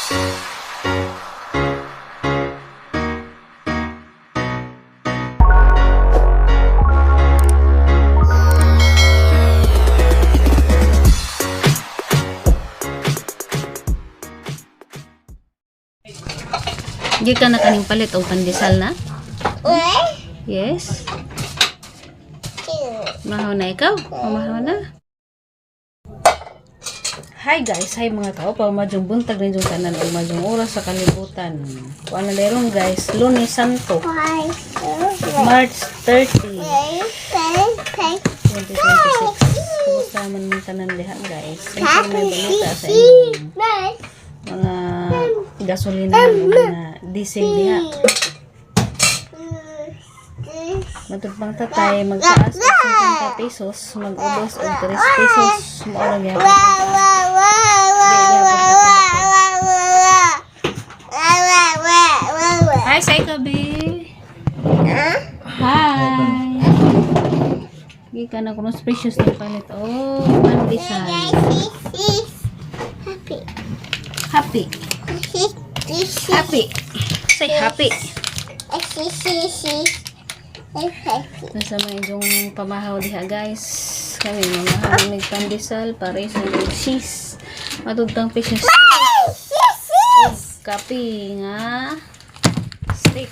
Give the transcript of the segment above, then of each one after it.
Di ka na kaning palit og pandesal na? Yes. Mahaw na ikaw? Mahaw na? Hi guys, hi mga tao. Madyong buntag ninyong tanan o madyong oras sa kalibutan. Kuan na meron guys, Lunes Santo, March 30, 2026. Kumusta man mong tanan diha guys? Ang may balita sa inyong mga gasolina o mga diesel diha. Matod pang tatay, magtaas og 50 pesos, mag-ubos og 3 pesos. Mao ra gyapon. Hi, say kabi. Hi. Gikan na kuno precious na palit. Oh, pandesal. Happy. Happy. Happy. Say happy. Nasa may inyong pamahaw diha guys. Kami mamahaw mig pandesal para sa cheese. Matugtang precious. Kape nga steak.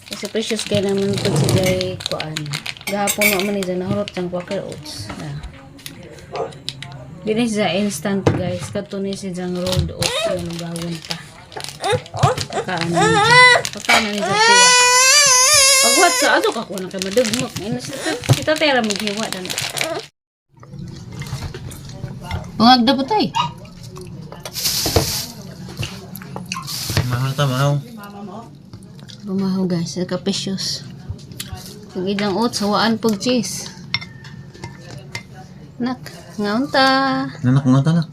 Kasi precious kay naman pud si Jay kuan. Gahapon wa man ni dyan nahurot siyang Quaker Oats. Na. Di na siya instant guys. Kadto ni si Jang rolled oats nga nagawon pa. Pakaan na ni siya. Pakaan na ni siya tiwa. Pagwat sa ato ka kuha na kay madugmok. Ina si si tatay ra maghiwa dan. Bungag na po tay. Mahal ta, mahal. Bumaho guys, nagka-precious. Pag idang oats, hawaan pag cheese. Nak, ngaon ta. Nanak nga ta na.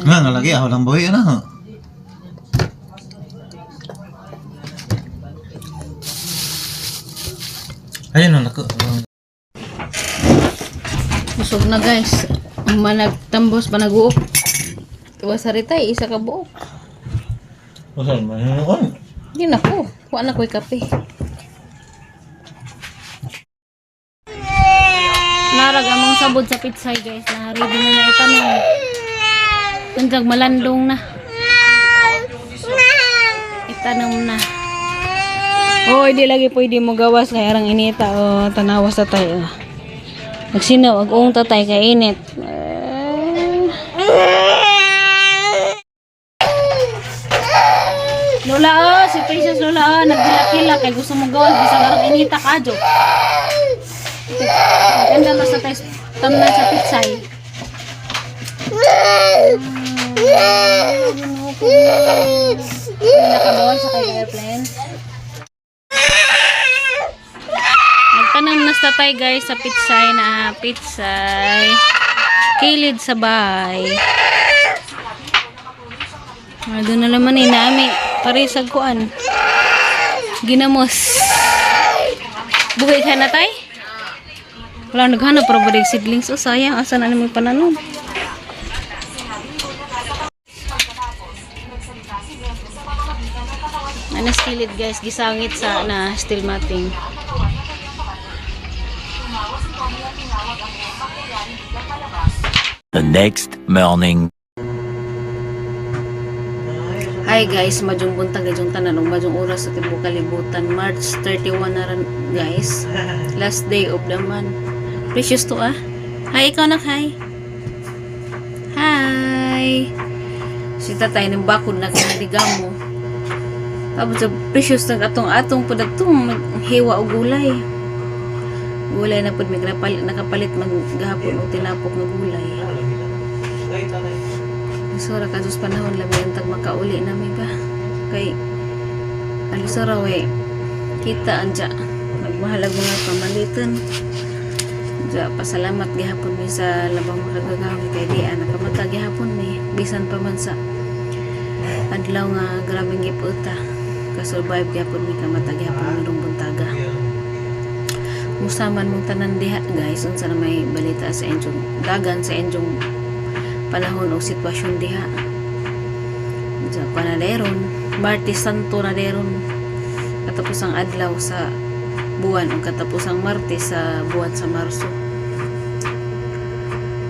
Nga nga lagi ako lang buhi na. Ayun na nako. Busog na guys. Managtambos, managuok. Wasaritay, isa ka buok. Usan man yun. Hindi na ko. Kuha na ko'y kape. Narag among sabod sa pitsay guys. Na ready na na itanong. Tunjag malandong na. Itanong na. Oh, hindi lagi pwede mo gawas kay arang inita o tanawas ta tayo. Magsinaw ag uong tatay kay init. Eh. Lola oh, si Precious Lola oh, nagdilak-hilak kay gusto mo gawas bisag arang inita ka jo. Ganda na sa tayo tamnan sa pitsay. Nakabawal sa kay airplane. Nagtanam na sa tatay guys sa pitsay na pitsay. Kilid sa bahay. Ah, doon na naman eh, nami. Parisag kuan. Ginamos. Buhay ka na tay? Wala naghanap para ba seedlings. Oh, sayang. Asa na naman pananom? Ano skillet guys, gisangit sa na steel matting. The next morning. Hi guys, madyong buntag gadyong tanan ug madyong oras sa tibuok kalibutan. March 31 na ran guys. Last day of the month. Precious to ah. Hi ikaw nak hi. Hi. Si tatay ng bakod na kinadigamo. Tapos sa precious nag atong-atong pud atong hiwa og gulay. Gulay na pud may nakapalit, nakapalit man gahapon og tinapok nga gulay. Sura ka sus panahon labi ang tag makauli na may ba kay alisora we kita anja nagmahalag mga pamalitan ja pasalamat gihapon mi sa labang makagagahom kay di ana nakamata gihapon mi bisan pa man sa adlaw nga grabeng giputa ka-survive gihapon mi kamata gihapon mi rong buntaga. Musa man mong tanan diha guys, unsa na may balita sa inyong dagan sa inyong Panahon o sitwasyon diha. Sa panaderon, Martes Santo na deron. Katapos ang adlaw sa buwan o katapos ang Martes sa buwan sa Marso.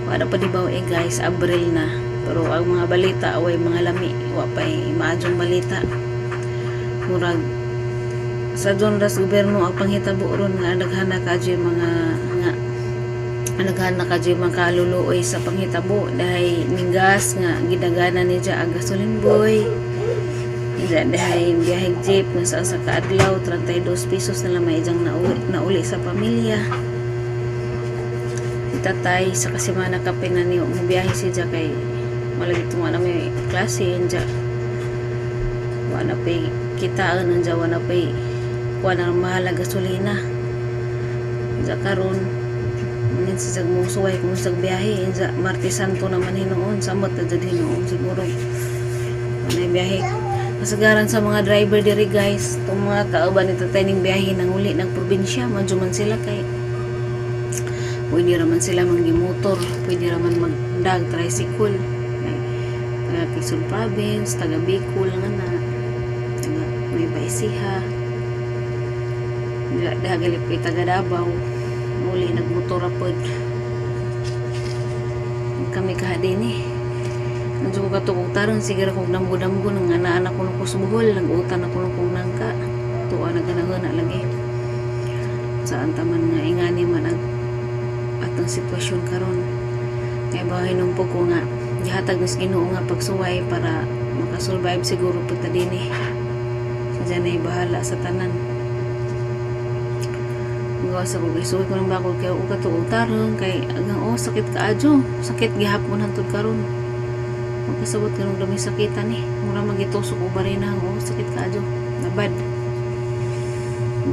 Wala pa di ba eh guys, Abril na. Pero ang mga balita away mga lami, wa pa eh, maadjong balita. Murag sa Jonras gobyerno ang panghitabo ron nga naghana ka dyan mga nga naghana ka dyan mga kaluluoy sa panghitabo dahil ninggas nga gidagana ni dya ang gasolin boy. Diya dahil biyaheng jeep nga sa kaadlaw 32 pesos na lang may ijang nauli, nauli sa pamilya. Tatay sa kasimana kape na niyo mubiyahe si dya kay malagit mo na may klase dya. Wala pa'y kitaan nandiyan, wala pa'y kuha na mahal ang gasolina. Diya karon ngin si jag musuway kung sa biyahe diya Martes Santo naman hinuon samot na jud hinuon siguro manay biyahe. Kasagaran sa mga driver diri guys, itong mga kauban ni tatay ning biyahe nang uli ng probinsya, madyo man sila kay pwede raman sila manggimotor, pwede raman magdag tricycle. Ay, taga Quezon Province, taga Bicol nga na, taga may Ecija, dagali pa taga Davao, uli nagmotor pod. Kami kaha din eh. Nandiyo ko katugog taron, sige ra kog damgo-damgo nang ana-ana ko ko sa Bohol, nag-utan ako kong nangka. Tuwa na ganahon na lagi. Saan taman nga ingani man ang atong sitwasyon karon. Kaya ba hinumpo ko nga gihatag nis Ginoo nga pagsuway para makasurvive siguro pud ta dinhi. Siya na bahala sa tanan. Gawa sa kog isuwi ko ng bakod kay og katuog taron kay agang oh sakit kaadyo. Sakit gihapon hantod karon. Magkasabot kanong dami sakitan eh. Mura magitusok og barina oh sakit kaadyo. Nabad.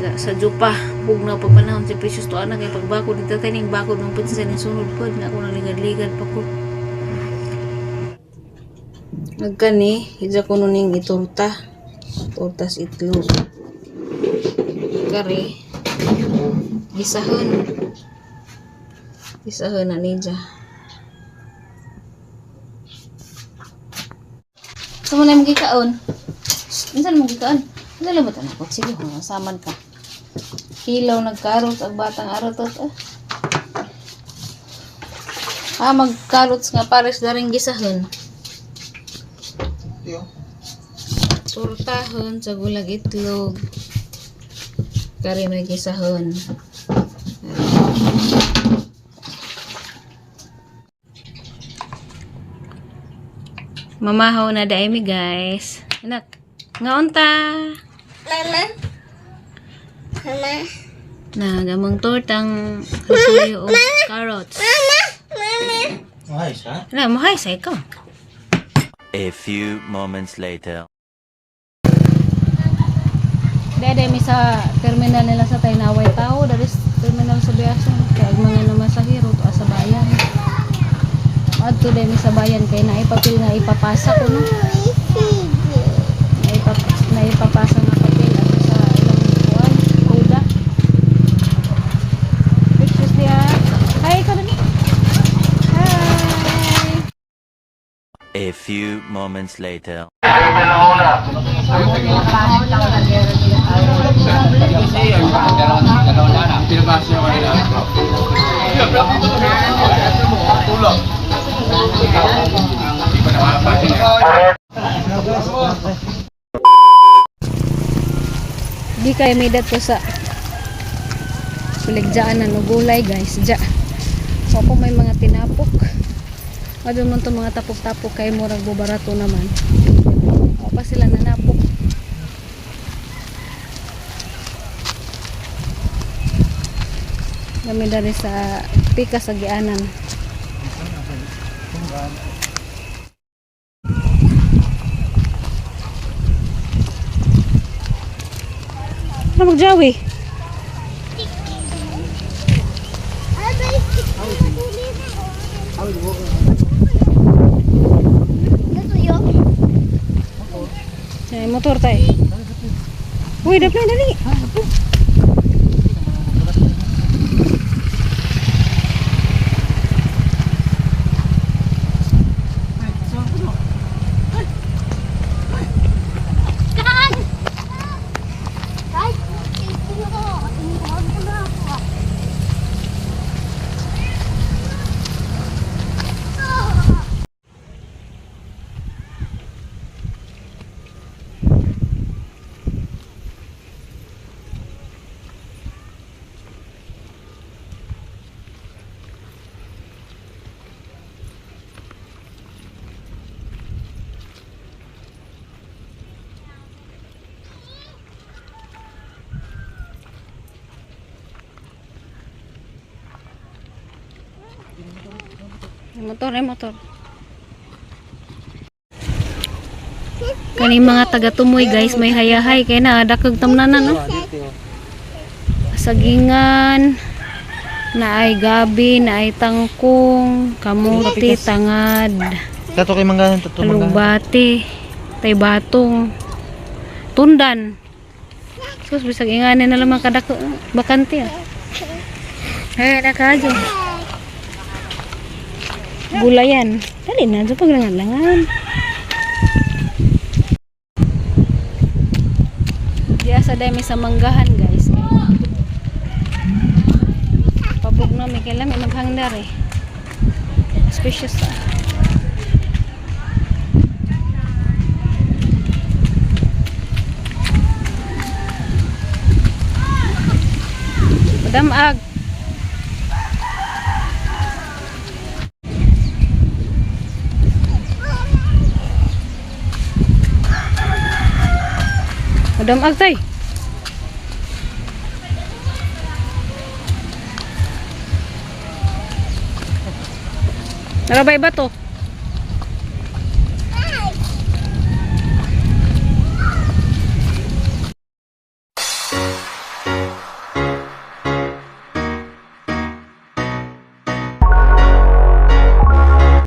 Da, sa jupa bugnaw pa panahon si Precious to anak kay pagbakod ni tatay ning bakod ng pinsan ning sunod pod nga ako nagligad-ligad pa ko. Nagkani, hidya ko ning itorta. Tortas itlog. Kari, gisahon. Gisahon na niya. Sa mo na yung magkikaon? Minsan mo magkikaon? Ano lang ba ito? Sige, saman ka. Hilaw nagkarot ang batang arotot. Ah, ah magkarots nga pares na rin gisahon. Iyo. Tortahon sa gulag itlog. Kari may gisahon. Mamahaw na dai mi guys. Anak, ngaon ta. Mama. Mama. Na gamong tortang rasuyo og carrots. Mama. Mama. Ay, sa? Na mahay sa ikaw. A few moments later. Dede mi sa terminal nila sa Taynaway tao, dari sa terminal sa Biason kay ang mga namasahero to sa bayan. Adto dai mi sa bayan kay naipapil nga ipapasa ko no. Naipapasa nga papel ato sa ilang kuan, kuda. Pictures diha. Hi ka dali. Hi. A few moments later. Di kay may dato sa suligjaan na gulay guys. Diya. So ako may mga tinapok. Madun man to mga tapok-tapok kay murag bubarato naman. O pa sila nanapok. Kami dari sa pika sa gianan. Ano magjawi? Ay, motor tayo. Uy, dapay, dali. Motor ay motor. Kani mga taga-tumoy, guys, may hayahay kay na dakag tamnanan, no. Sagingan na ay gabi, na ay tangkong, kamuti, tangad, Tato kay manggahan, tato manggahan. alugbati, tay batong, tundan. Sus, bisag ingani na lamang kadako, bakante ah. Eh, nakajo. Gulayan. Dali na, dyan paglangan-langan. Diya sa dami sa manggahan, guys. Pabog na, may kailan may maghangdar eh. Spacious ah. Madam Ag. Madam Ag tay. Narabay ba to?